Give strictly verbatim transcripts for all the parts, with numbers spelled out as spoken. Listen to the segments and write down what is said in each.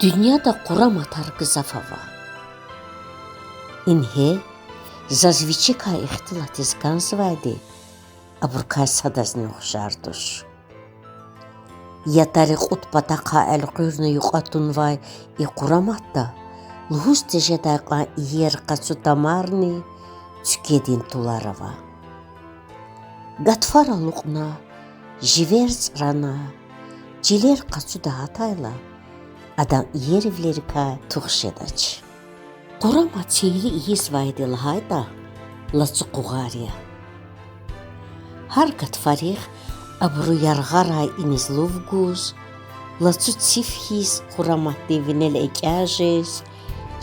Дуьньяда къураматар гзаф ава. Ингье, заз вичикай ихтилатиз кӀанзавайди абурукай садазни ухшар туш. Ятари кьуд патахъай элкъуьрна юкьва тунвай и къураматда лугьуз тежедай кьван иер къацу тамарни цуькведин тулар ава. Гатфар алукьна, живер цӀрана, чилер къацуда гьатайла, адан иервилерикай тух жедач. Къурамат сейли ийизвайди лагьайтӀа, лацу къугъар я. Гьар гатфарихъ абуру яргъарай иниз лув гуз, лацу циф хьиз къураматдин винел экӀя жез,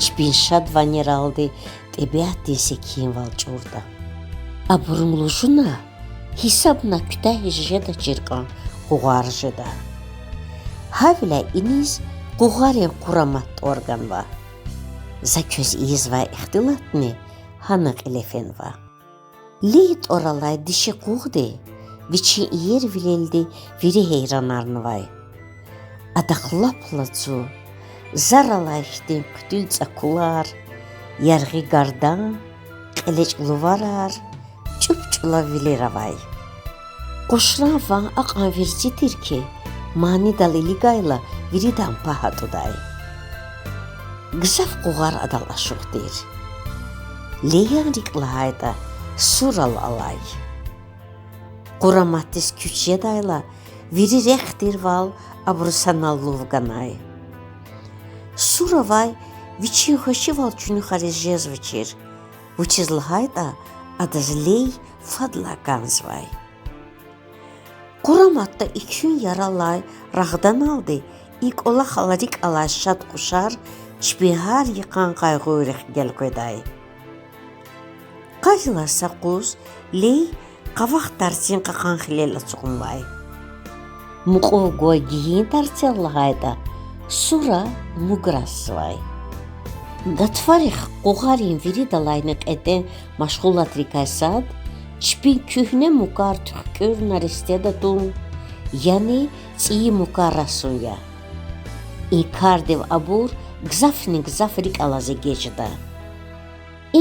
чпин шад ванералди тӀебиатдин секинвал чӀурда. Абурун лужуна гьисабна куьтягьиз жедачир кьван къугъар жеда. Гьавиляй иниз къугъарин къурамат тӀвар ганва. За квез ийизвай ихтилатни гьана кьиле фенва. Лей тӀвар алай диши къугъди вичин иервилелди вири гьейранарнавай. Адахъ лап лацу, зар алай хьтин хъуьтуьл цӀакулар, яргъи гардан, кьелечӀ луварар, чӀуп-чӀулав вилер авай. Къушран ван акьван верцӀи тир хьи, манидал илигайла виридан пагь атӀудай. Гзаф къугъар адал ашукь тир. Леян рикӀ лагьайтӀа, сурал алай. Къураматдиз куьч жедайла, вири рехъ тирвал абуру санал лув ганай. Суравай вичин хвешивал чуьнуьхариз жезвачир, вучиз лагьайтӀа адаз Лей фадлай кӀанзавай. Къураматда экуьн яралай рагъданалди и кӀвалахал рикӀ алай шад къушар чпин гьар йикъан къайгъуйрихъ гелкъведай. Къарилай са къуз Лей къавах тарцин кьакьан хилел ацукьнавай. Мукьув гвай гийин тарцел лагьайтӀа, сура муг расзавай. Гатфарихъ къугъарин виридалайни кьетӀен машгъулатрикай сад чпин куьгьне мукар туьхкӀуьрна рестеда тун, яни цӀийи мукар расун я. И кардив абур гзафни-гзаф рикӀ алаз эгечӀда.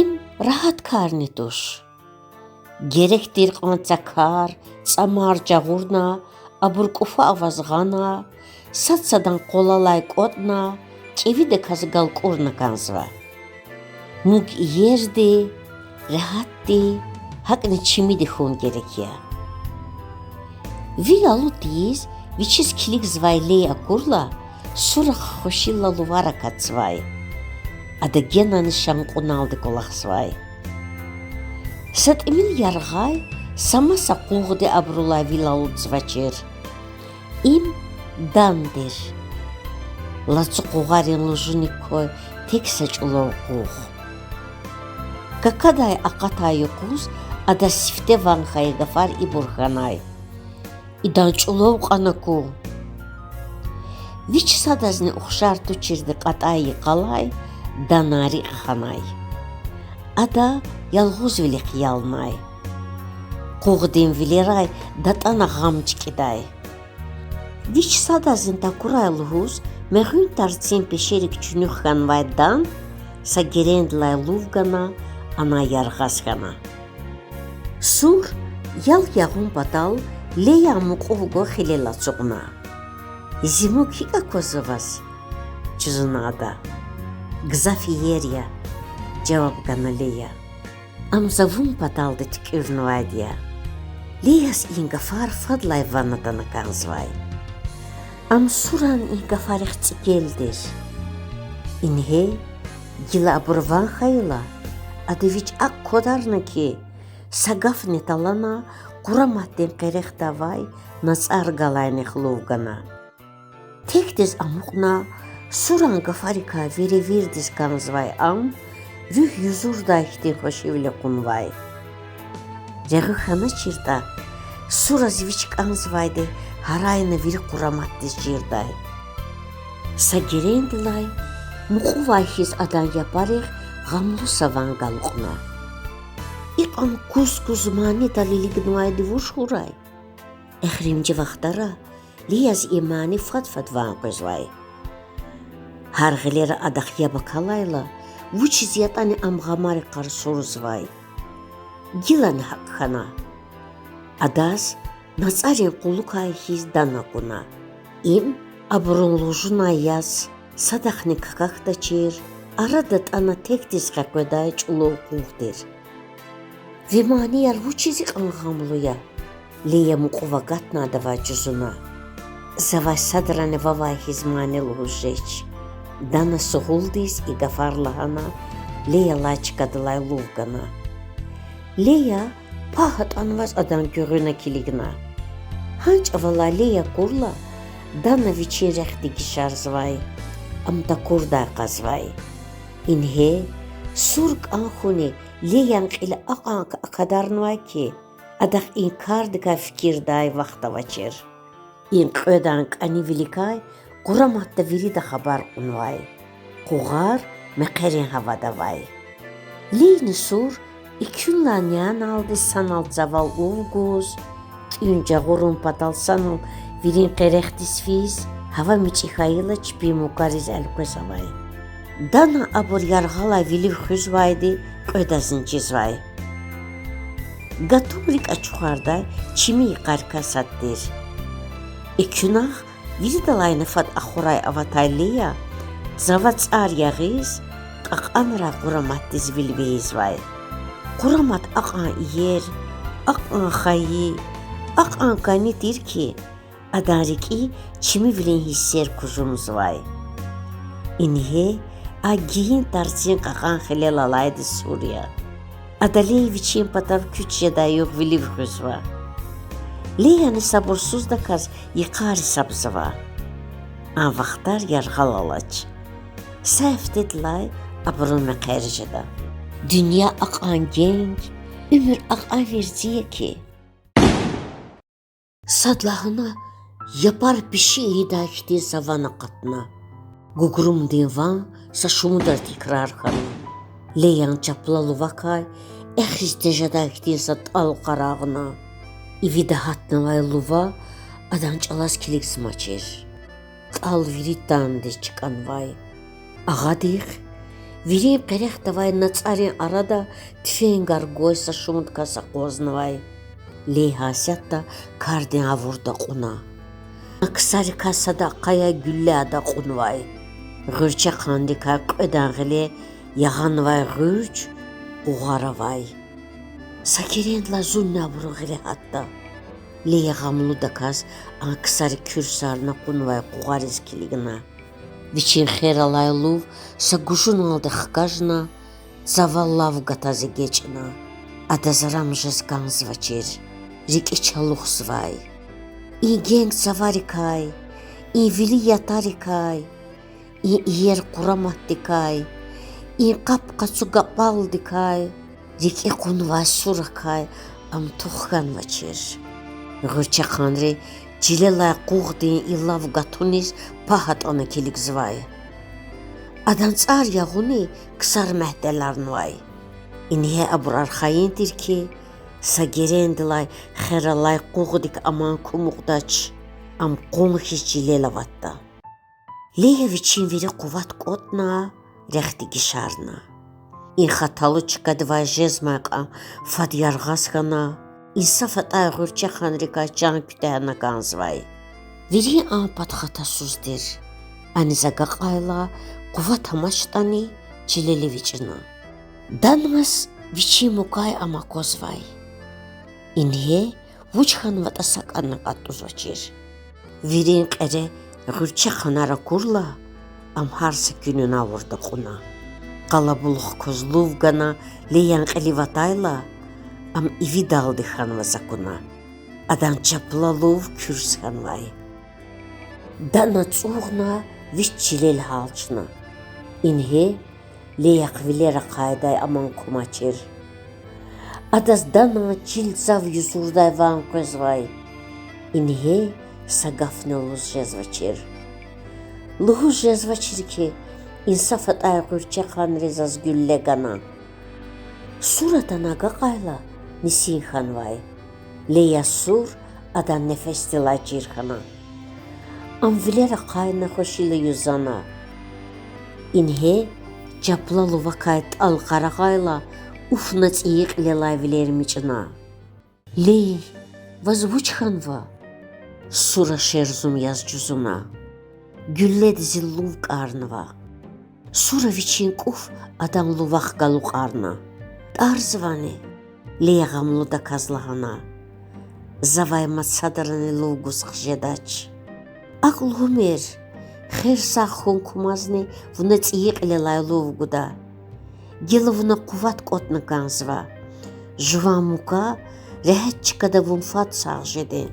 Им рагьат карни туш. Герек тир кьван цакар, цӀамар жагъурна, абур кӀуфа аваз гъана, сад садан къвалалай кӀватӀна, кӀевидаказ галкӀурна кӀанзава. Муг иерди, регьятди, гьакӀни чимиди хьун герек я. Вил алуд тийиз, вичиз килигзавай Лей акурла, сура хвешила лувар акатзавай. Ада генани шамкьуналди кӀвалахзавай. Са тӀимил яргъай са маса къугъди абурулай вил алудзавачир. Им Дан тир. Лацу къугъарин лужуник квай тек са чӀулав къугъ. Какадай акъатай юкъуз адаз сифте ван хьайи гафар ибур хьанай: Идан чӀулав кьван аку. Вич садазни ухшар туширди кьатӀай йикъалай Дана рикӀ ханай. Ада ялгъузвилихъ ялнай. Къугъдин вилерай датӀана гъам чкӀидай. Вич садазни такурай лугьуз, мегъуьн тарцин пешерик чуьнуьх хьанвай Дан са герендилай лув гана, анай яргъаз хьана. Сур ял ягъун патал Леян мукьув гвай хилел ацукьна. Зи муг гьикӀ аквазва ваз? жузуна ада. Гзаф иер я,— жаваб гана Лея. Ам за вун паталди туькӀуьрнавайди я. Леяз и гафар фадлай ван атана кӀанзавай. Ам Суран и гафарихъ цӀигел тир. Ингье, гила абур ван хьайила, ада вич акӀ квадарна хьи, са гафни талгьана, къураматдин къерехда авай нацӀар галайнихъ лув гана. Текдиз амукьна, Суран гафарикай веревирдиз кӀанзавай ам руьгь юзурдай хьтин хвешивиле кьунвай. Регъуь хьаначиртӀа, Сураз вич кӀанзавайди гьарайна вири къураматдиз чирдай. Са герендилай мукьувай хьиз адан япарихъ гъамлу са ван галукьна. Икьван куз-куз манидал илигнавайди вуж хьурай? Эхиримжи вахтара Леяз и мани фад-фад ван къвезвай. Гьар гъилера адахъ яб акалайла, вучиз ятӀани ам гъамарикай сурзавай. Гилани гьакӀ хьана. Адаз нацӀарин кьулухъай хьиз Дана акуна. Им абурун лужунай яз садахъни какахьдачир, ара датӀана текдиз къекъведай чӀулав къугъ тир. Ви манияр вучиз икьван гъамлу я? Лея мукьув агатна адавай жузуна. Завай садрани вавай хьиз мани лугьуз жеч. Дана сугъулдиз и гафар лагьана, Леялай чкадилай лув гана. Лея пагь атӀанваз адан гуьгъуьна килигна. Гьа чӀавалай Лея акурла, Дана вичин рехъ дегишарзавай. Ам такурдай кьазвай. Ингье, сур кӀан хьуни Леян кьил акьван акадарнавай хьи, адахъ и кардикай фикирдай вахт авачир. И кьведан кӀанивиликай къураматда вирида хабар кьунвай. Къугъар мехъерин гьавада авай. Леяни сур экуьнлай няналди санал цавал ув гуз, тӀуьн жагъурун патал санал вирин къерехдиз физ, гьава мичӀи хьайила чпин мукариз элкъвез авай. Дана абур яргъалай вилив хуьзвайди кьведазни чизвай. Гатун рикӀ ачухардай чими йикъарикай сад тир. Экуьнахъ виридалайни фад ахварай аватай Лея, цава цӀар ягъиз, кьакьанрай къураматдиз вил вегьизвай. Къурамат акьван иер, акьван хайи, акьван кӀани тир хьи, адан рикӀи чимивилин гьиссер кужумзавай. Ингье, а гийин тарцин кьакьан хилел алайди сур я. Ада Лея вичин патав куьч жедай югъ вилив хуьзва. Леяни сабурсуздаказ йикъар гьисабзава. А вахтар яргъал алач. Са гьафтедилай абурун мехъер жеда. Дуьнья акьван генг, уьмуьр акьван верцӀи я хьи. Садлагьана япар пиши ийидай хьтин са ван акъатна. Гугрумдин ван са шумудра тикрар хьана. Леян чапла лувакай эхиз тежедай хьтин са тӀал къарагъна. Ивида гьатнавай лува адан чӀалаз килигзамачир. ТӀал вири тандиз чкӀанвай. Агъадихъ вирин къерехда авай нацӀарин арада тфенгар гвай са шумуд кас акъвазнавай. Лея гьасятда кардин гъавурда акьуна. А ксарикай сада ахъаяй гуьлле ада акьунвай. Гъуьрчехъанрикай кьведан гъиле ягъанвай гъуьрч къугъар авай. Са герендилай зунни абурун гъиле гьатда. Лея гъамлудаказ а ксари куьрсарна кьунвай къугъариз килигна. Вичин хер алай лув са гужуналди хкажна, цава лав гатаз эгечӀна. Адаз рам жез кӀанзавачир, рикӀи чалухзавай. И генг цаварикай, и вили ятарикай, и иер къураматдикай, и къап-къацу гапӀалдикай, рикӀи кьунвай суракай ам тух хьанвачир. Гъуьрчехъанри чилелай къугъдин и лав гатуниз пагь атӀана килигзавай. Адан цӀар ягъуни ксар мягьтеларнавай. Ингье абур архайин тир хьи, са герендилай хер алай къугъдик аман кумукьдач, ам къван хьиз чилел аватда. Лея вичин вири къуват кӀватӀна, рехъ дегишарна. И хаталу чкадивай жезмай кьван фад яргъаз хьана, инсаф атӀай гъуьрчехъанрикай чан куьтягьна кӀанзавай. Вири а пад хатасуз тир. Аниз агакьайла, къуват амачтӀани, чилел эвичӀна. Даназ вичин мукай ам аквазвай. Ингье, вуч хьанватӀа сакӀани кьатӀузвачир. Вирин кьере гъуьрчехъанар акурла, ам гьар са куьнин гъавурда акьуна. Къалабулух кваз лув гана Леян кьилив атайла, ам ивидалди хьанваз акуна. Адан чапла лув куьрс хьанвай. Дана цӀугъна вич чилел гьалчна. Ингье, Леяхъ вилер ахъайдай аман кумачир. Адаз Данан чил цав юзурдай ван къвезвай. Ингье, са гафни лугьуз жезвачир. Лугьуз жезвачир хьи, инсаф атӀай гъуьрчехъанри заз гуьлле гана. Сур атана агакьайла, нисин хьанвай. Леяс сур адан нефесдилай чир хьана. Ам вилер ахъайна хвешила юзана. Ингье чапла лувакай тӀал къарагъайла, уфна цӀийи кьилелай вилер мичӀна. Лея, ваз вуч хьанва? Сура шерзум яз жузуна. Гуьлледи зи лув кӀарнава. Сура вичин кӀуф адан лувахъ галукьарна. ТӀарзавани? Лея гъамлудаказ лагьана. Завай мад садрани лув гуз хъжедач. АкӀ лугьумир, хер-сагъ хьун кумазни вуна цӀийи кьилелай лув гуда. Гила вуна къуват кӀватӀна кӀанзава. Жуван мука регьят чкада вун фад сагъ жеди.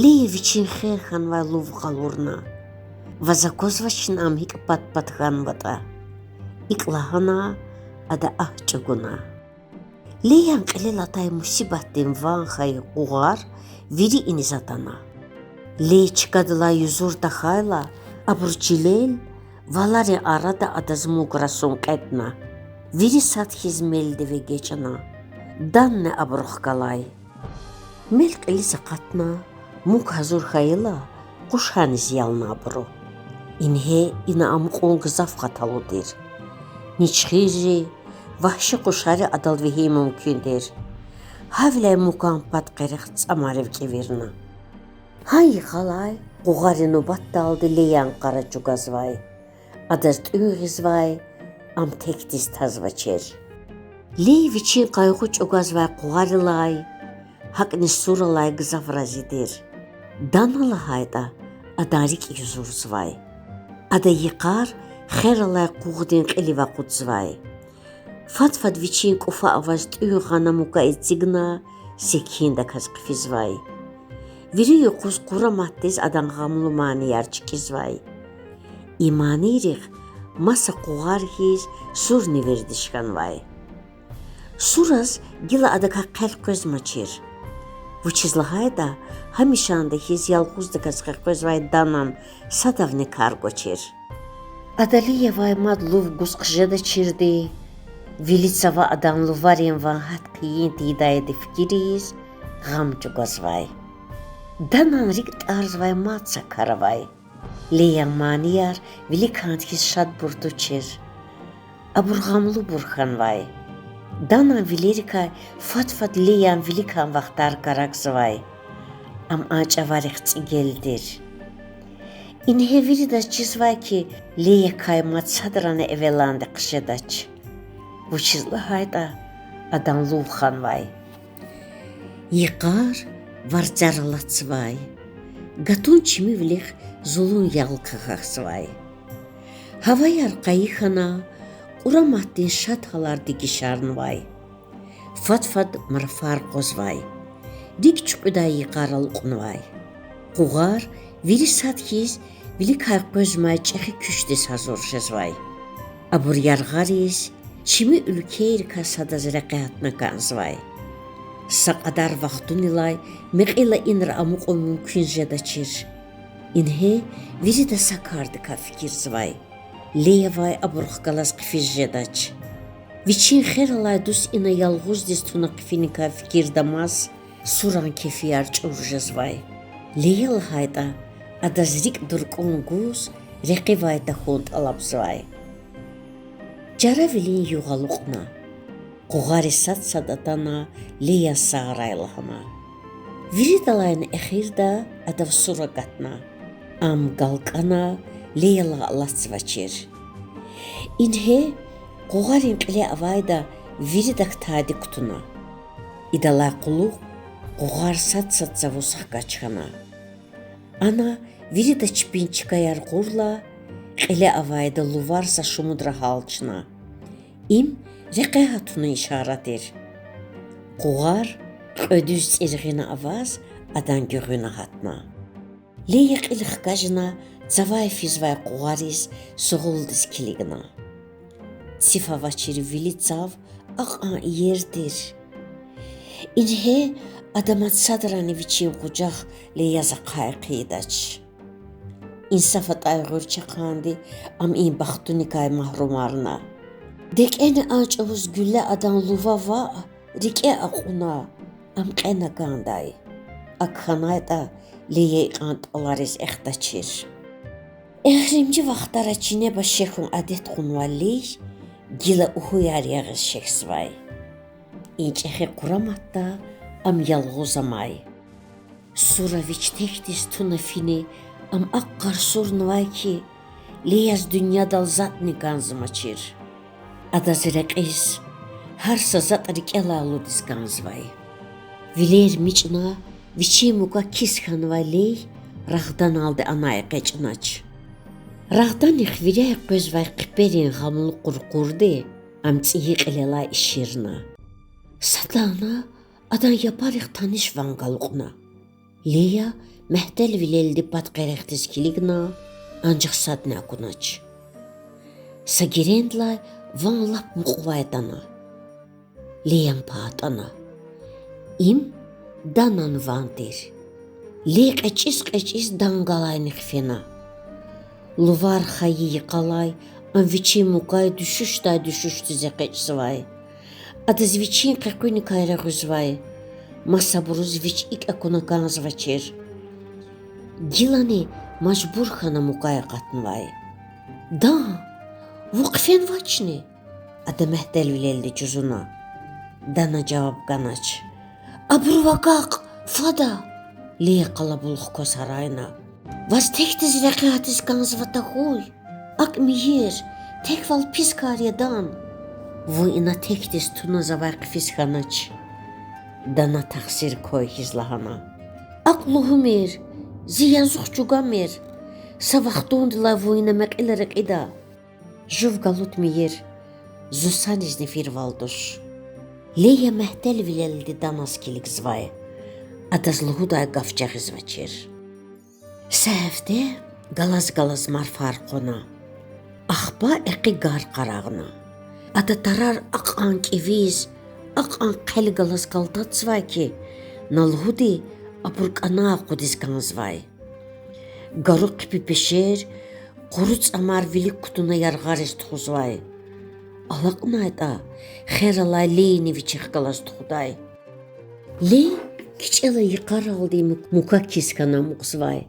Лея вичин хер хьанвай лув къалурна. Ваз аквазвачни ам гьикӀ пад-пад хьанватӀа? ИкӀ лагьана, ада агь чӀугуна. Леян кьилел атай мусибатдин ван хьайи къугъар вири иниз атана. Лея чкадилай юзур тахьайла, абур чилел валарин арада адаз муг расун кьетӀна. Вири сад хьиз мелдив эгечӀна. Данни абурухъ галай. Мел кьилиз акъатна, муг гьазур хьайила, къушариз ялна абуру. Ингье ина амукьун гзаф хаталу тир. Ничхирри, вагьши къушари адал вегьин мумкин тир. Гьавиляй мукан пад-къерех цӀамарив кӀевирна. Гьа йикъалай къугъари нубатдалди Леян къара чӀугвазвай. Адаз тӀуьн гъизвай, ам текдиз тазвачир. Лея вичин къайгъу чӀугвазвай къугъарилай, гьакӀни Суралай гзаф рази тир. Дана лагьайтӀа, адан рикӀ юзурзавай. Ада йикъар хералай къугъдин кьилив акъудзавай. Фад-фад вичин кӀуфа аваз тӀуьн гъана мука эцигна, секиндаказ хъфизвай. Вири юкъуз къураматдиз адан гъамлу манияр чкӀизвай. И манийрихъ маса къугъар хьиз Сурни вердиш хьанвай. Сураз гила адакай хъел къвезмачир. Вучиз лагьайтӀа, гьамишанда хьиз ялгъуздаказ къекъвезвай Данан садавни кар гвачир. Ада Леявай мад лув гуз хъжедачирди, вили цава адан луварин ван гьат хъийин тийидайди фикириз, гъам чӀугвазвай. Данан рикӀ тӀарзавай мад са кар авай. Леян манияр виликан хьиз шадбур тушир. Абур гъамлубур хьанвай. Данан вилерикай фад-фад Леян виликан вахтар карагзавай. Ам а чӀаварихъ цӀигел тир. Ингье виридаз чизвай хьи, Леякай мад садрани эвеланди хъжедач. Вучиз лагьайтӀа, адан лув ханвай. Йикъар варцар алатзавай. Гатун чимивилихъ зулун ял какахьзавай. Гьаваяр къайи хьана, къураматдин шад гьалар дегишарнавай. Фад-фад марфар къвазвай. РикӀ чуькьуьдай йикъар алукьнавай. Къугъар вири сад хьиз виликай къвезмай чӀехи куьчдиз гьазур жезвай. Абур яргъариз, чими уьлквейрикай садаз рекье гьатна кӀанзавай. Са кьадар вахтунилай мекьила инра амукьун мумкин жедачир. Ингье вирида са кардикай фикирзавай. Леявай абурухъ галаз хъфиз жедач. Вичин хер алай дуст ина ялгъуздиз туна хъфиникай фикирдамаз, Суран кефияр чӀур жезвай. Лея лагьайтӀа, адаз рикӀ дуркӀун гуз, рекьивай тахьун тӀалабзавай. Чаравилин югъ алукьна. Къугъари сад-сад атана, Леян сагърай лагьана. Виридалайни эхирда адав Сур агатна. Ам галкӀана, Леялай алатзавачир. Ингье къугъарин кьиле авайда виридак тади кутуна. Идалай кьулухъ къугъар сад-сад цавуз хкаж хьана. Ана вирида чпин чкаяр кьурла, кьиле авайда лувар са шумудра гьалчна. Им рекье гьатунин ишара тир. Къугъар кьве дуьз цӀиргъина аваз адан гуьгъуьна гьатна. Лея кьил хкажна, цавай физвай къугъариз сугъулдиз килигна. Циф авачир вили цав акьван иер тир. Ингье ада мад садрани вичин къужах Леяз ахъай хъийидач. Инсаф атӀай гъуьрчехъанди ам и бахтуникай магьрумарна. ДекӀени а чӀавуз гуьлле адан лува ваъ, рикӀе акьуна, ам кьена кӀандай. АкӀ хьанайтӀа, Лея икьван тӀалариз эхдачир. Эхиримжи вахтара чинеба шехьун адет кьунвай Лей гила угьуяр ягъиз шехьзавай. И чӀехи къураматда ам ялгъуз амай. Сура вич текдиз туна фини ам акӀ къарсурнавай хьи, Леяз дуьньядал затӀни кӀанзамачир. Адаз рекьиз гьар са затӀ рикӀелай алудиз кӀанзавай. Вилер мичӀна, вичин мука кис хьанвай Лей рагъданалди анай экъечӀнач. Рагъданихъ виряй къвезвай хъиперин гъамлу къуркъурди ам цӀийи кьилелай иширна. Садлагьана адан япарихъ таниш ван галукьна. Лея мягьтелвилелди пад къерехдиз килигна, анжах садни акунач. Са герендилай ван лап мукьувай атӀана. Леян пагь атӀана. Им Данан ван тир. Лей кьечӀиз-кьечӀиз Дан галайнихъ фена. Лувар хайи йикъалай ам вичин мукай дуьшуьшдай дуьшуьшдиз экъечӀзавай. Адаз вичин къекъуьникай регъуьзвай. Масабуруз вич икӀ акуна кӀанзавачир. Гилани мажбур хьана мукай акъатнавай. Дан, вун хъфенвачни? Ада мягьтелвилелди жузуна. Дана жаваб ганач. Абуру агакь, фад! Лея къалабулух кваз гьарайна. Ваз текдиз рекье гьатиз кӀанзава тахьуй? АкӀ мийир, теквал пис кар я, Дан. Вун ина текдиз туна завай хъфиз хьанач. Дана тахсир квай хьиз лагьана. АкӀ лугьумир, зи язух чӀугамир. Са вахтундилай вун ина мекьила рекьида. Жув галудмийир, зун санизни фирвал туш. Лея мягьтелвилелди Даназ килигзавай. Адаз лугьудай гаф жагъизвачир. Са гьафте галаз-галаз марфар къвана. Ахпа экъи гар къарагъна. Ада тарар акьван кӀевиз, акьван хъел галаз калтадзавай хьи, на лугьуди, абур кӀаняй акъудиз кӀанзавай. Гару хъипи пешер, къуру цӀамар вилик кутуна яргъариз тухузвай. АлакьнайтӀа, хер алай Лейни вичихъ галаз тухудай. Лей кичӀела йикъаралди мук-, мука кис хьана амукьзавай.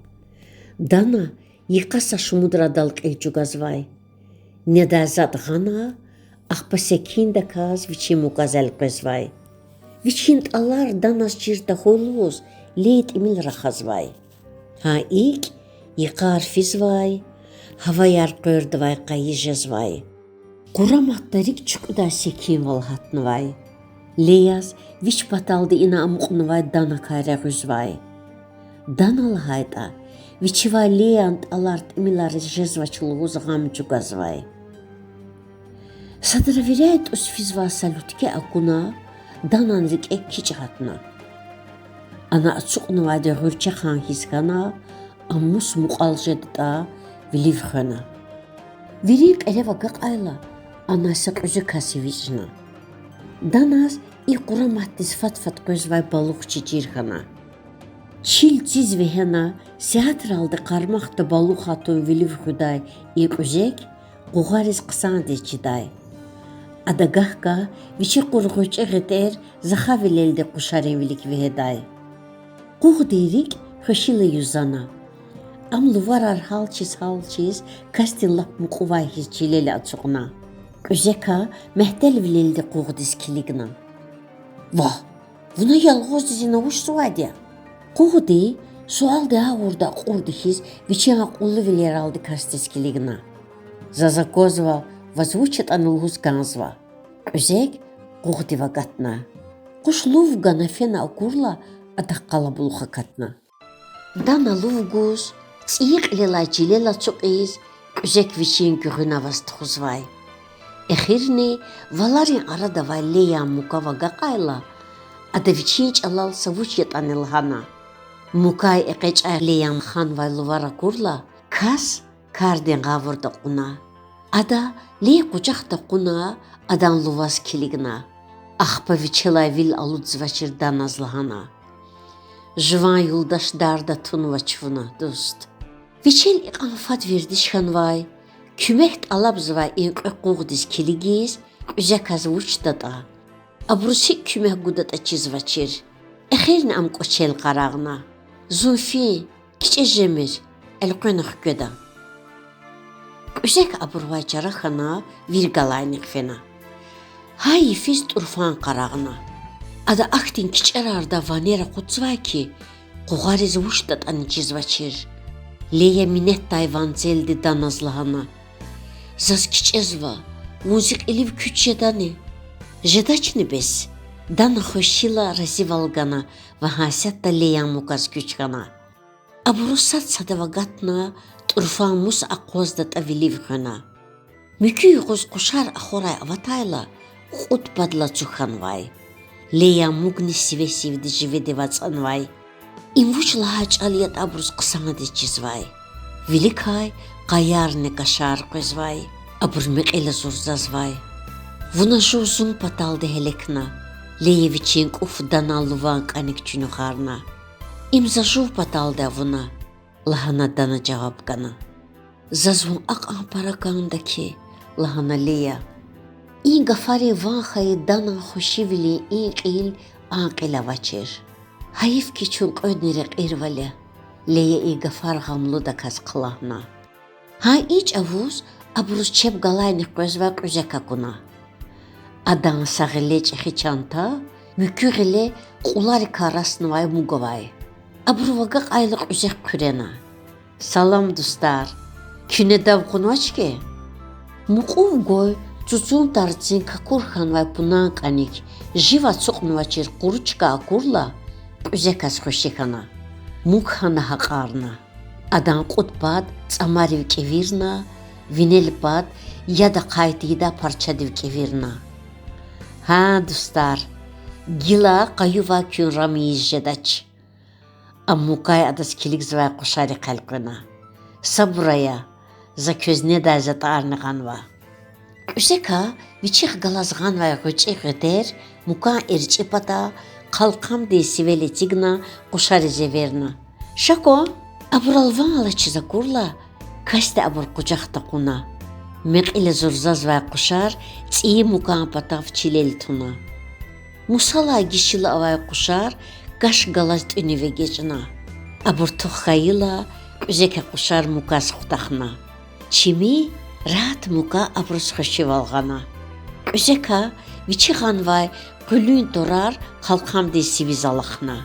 Дана йикъа са шумудрадал кьил чӀугвазвай. Недай затӀ гъана, ахпа секиндаказ вичин муказ элкъвезвай. Вичин тӀалар Даназ чир тахьуй лугьуз, Лей тӀимил рахазвай. Гьа икӀ йикъар физвай, гьаваяр къвердавай къайи жезвай. Къураматда рикӀ чуькьуьдай секинвал гьатнавай. Леяз вич паталди ина амукьнавай Данакай регъуьзвай. Дана лагьайтӀа, вичивай Леян тӀалар тӀимилариз жезвач лугьуз гъам чӀугвазвай. Садра виряй тӀуз физвай са луьткве акуна, Данан рикӀе кичӀ гьатна. Ана ацукьнавайди гъуьрчехъан хьиз хьана, ам мус мукьвал жедатӀа, вилив хвена. Вирин кьилив агакьайла, анай са кьуьзуь кас эвичӀна. Даназ и къураматдиз фад-фад къвезвай балугъчи чир хьана. Чил циз вегьена, сятералди къармахда балугъ атун вилив хуьдай и кьуьзек къугъариз хъсандиз чидай. Ада гагь-гагь вичи кьур гъвечӀи гъетер захавилелди къушарин вилик вегьедай. Къугъдин рикӀ хвешила юзана. Ам луварар гьалчиз-гьалчиз касдин лап мукьувай хьиз чилел ацукьна. Кьуьзека мягьтелвилелди къугъдиз килигна. Вагь, вуна ялгъуздиз ина вучзавайди я? Къугъди суалдин гъавурда акьурди хьиз вичин акьуллувилералди касдиз килигна. Заз аквазва, ваз вуч ятӀани лугьуз кӀанзава. Кьуьзек къугъдив агатна. Къуш лув гана фена акурла, адак къалабулух акатна. Дана лув гуз, цӀийи кьилелай чилел ацукьиз, кьуьзек вичин гуьгъуьна аваз тухузвай. Эхирни валарин арада авай Леян мукав агакьайла, ада вичин чӀалал са вуч ятӀани лагьана. Мукай экъечӀай Леян ханвай лувар акурла, кас кардин гъавурда кьуна. Ада Лей къужахда кьуна, адан луваз килигна. Ахпа вичелай вил алудзавачир Даназ лагьана: Жуван юлдаш дарда тунвач вуна, дуст. Вичел икьван фад вердиш хьанвай, куьмек тӀалабзавай и кьве къугъдиз килигиз, кьуьзеказ вучдатӀа, абуруз гьикӀ куьмек гудатӀа чизвачир. Эхирни ам кӀвачел къарагъна. Зун фин, кичӀе жемир, элкъвена хкведа. Кьуьзек абурувай чара хьана, вири галайнихъ фена. Гьа йифиз тӀурфан къарагъна. Ада ахьтин кичӀерардай ванер акъудзавай хьи, къугъариз вучдатӀани чизвачир. Лея минетдай ванцелди Даназ лагьана: Заз кичӀезва, вун зи кьилив куьч жедани? Жедачни бес? Дана хвешила разивал гана ва гьасятда Леян муказ куьч хьана. Абуру сад-садав агатна, тӀурфан мус акъваздатӀа вилив хвена. Муькуь юкъуз къушар ахварай аватайла, кьуд пад лацу хьанвай. Леян мукни сиве-сивди живедив ацӀанвай. Им вуч лагьай чӀал ятӀа абуруз хъсандиз чизвай. Виликай къаярни кашар къвезвай. Абур мекьила зурзазвай. Вуна жув зун паталди гьелекна. Лея вичин кӀуф Данан луван кӀаник чуьнуьхарна. Им за жув паталди авуна,— лагьана Дана жаваб гана. Заз вун акьван пара кӀанда хьи,— лагьана Лея. И гафарин ван хьайи Данан хвешивилин и кьил а кьил авачир. Гьайиф хьи, чун кьведни рекьирвал я,— Лея и гафар гъамлудаказ хълагьна. Гьа и чӀавуз абуруз чеб галайнихъ къвезвай кьуьзек акуна. Адан са гъиле чӀехи чанта, муькуь гъиле кьуларикай раснавай муг авай. Абуру агакьайла кьуьзек хъуьрена. Салам, дустар! Куьне дав кьунвач хьи? Мукьув гвай цуцун тарцин какур хьанвай пунан кӀаник жив ацукьнавачир къуру чка акурла, кьуьзеказ хвеши хьана. Муг гьана гьакьарна. Адан кьуд пад цӀамарив кӀевирна, винел пад яд ахъай тийидай парчадив кӀевирна. Гьа, дустар, гила къаювай куьн рам ийиз жедач. Ам мукай адаз килигзавай къушарихъ элкъвена. Сабур ая, за квез недай затӀарни гъанва. Кьуьзека вичихъ галаз гъанвай гъвечӀи гъедер мукан эрчӀи пата, хъалкъамдин сивел эцигна, къушариз эверна. Ша кван! Абурал ван алачиз акурла, касди абур къужахда кьуна. Мекьила зурзазвай къушар цӀийи мукан патав чилел туна. Мусалай гишила авай къушар каш галаз тӀуьнив эгечӀна. Абур тух хьайила, кьуьзека къушар муказ хутахна. Чими, рагьат мука абуруз хвешивал гъана. Кьуьзека вичи гъанвай къуьлуьн тӀварар хъалкъамдин сивиз алахъна.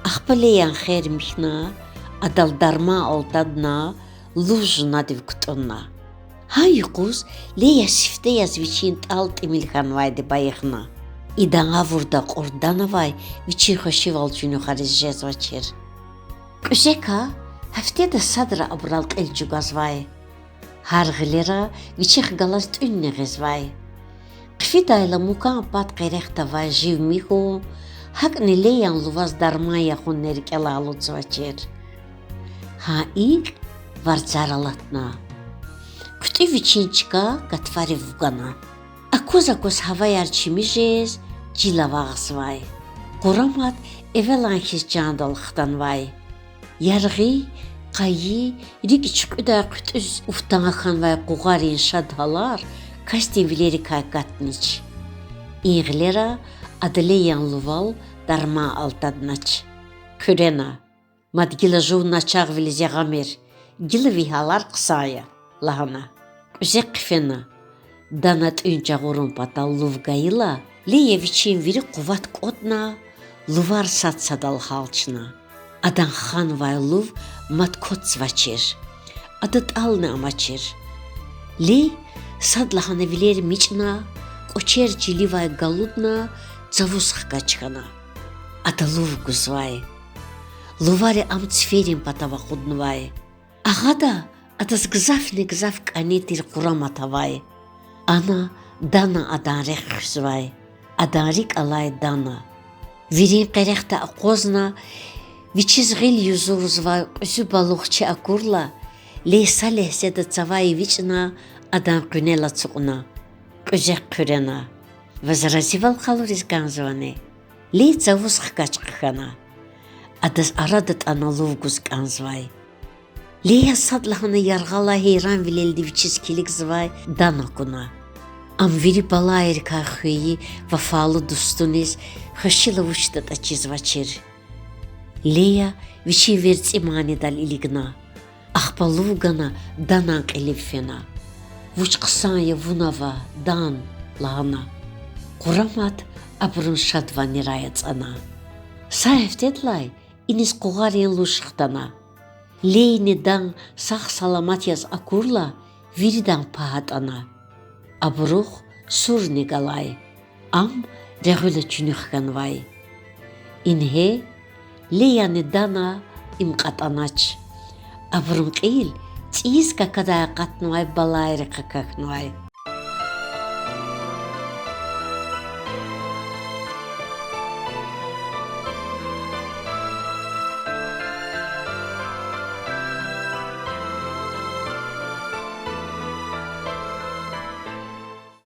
Ахпа Леян хер михьна, адал дарман алтадна, лув жунадив кутӀунна. Гьа юкъуз Лея сифте яз вичин тӀал тӀимил хьанвайди байихна. Идан гъавурда акьур Данавай вичин хвешивал чуьнуьхариз жезвачир. Кьуьзека гьафтеда садра абурал кьил чӀугвазвай. Гьар гъилера вичихъ галаз тӀуьнни гъизвай. Хъфидайла мукан пад къерехда авай жив михьун, гьакӀни Леян луваз дарман ягъунни рикӀелай алудзавачир. Гьа икӀ варцар алатна. ХъуьтӀуь вичин чка гатфарив вугана. Акваз-акваз гьаваяр чими жез, чил авагъзавай. Къурамат эвелан хьиз чандал хтанвай. Яргъи, къайи, рикӀ чуькьуьдай хъуьтӀуьз уфтан хьанвай къугъарин шад гьалар касдин вилерикай катнач. И гъилера ада Леян лувал дарман алтаднач. Хъуьрена: Мад гила жув начагъвилиз ягъамир, гила ви гьалар хъсан я,— лагьана. Кьуьзек хъфена. Дана тӀуьн жагъурун патал лув гайила, Лея вичин вири къуват кӀватӀна, лувар сад-садал гьалчна. Адан ханвай лув мад кватзавачир. Ада тӀални амачир. Лея садлагьана вилер мичӀна, кӀвачер чиливай галудна, цавуз хкаж хьана. Ада лув гузвай. Лувари ам циферин патав акъуднавай. Агъада адаз гзафни-гзаф кӀани тир къурамат авай. Ана Дана адан рехъ хуьзвай. Адан рикӀ алай Дана. Вирин къерехда акъвазна, вичиз гъил юзурзавай кьуьзуь балугъчи акурла, Лея са легьзеда цавай эвичӀна, адан къуьнел ацукьна. Кьуьзек хъуьрена: Ваз разивал къалуриз кӀанзавани? Лея цавуз хкаж хъхьана. Адаз ара датӀана лув гуз кӀанзавай. Леян садлагьана яргъалай гьейранвилелди вичиз килигзавай Дана акуна. Ам вири балайрикай хвейи вафалу дустуниз хвешила вучдатӀа чизвачир. Лея вичин верцӀи манидал илигна. Ахпа лув гана Данан кьилив фена. Вуч хъсан я вун ава, дан,— лагьана. Къурамат абурун шадванирай ацӀана. Са гьафтедилай иниз къугъарин луж хтана. Лейни дан сагъ-саламат яз акурла, виридан пагь атӀана. Абурухъ сурни галай. Ам регъуьла чуьнуьх хьанвай. Ингье Леяни Дана им кьатӀанач. Абурун кьил цӀийиз какадай акъатнавай балайрихъ акахьнавай.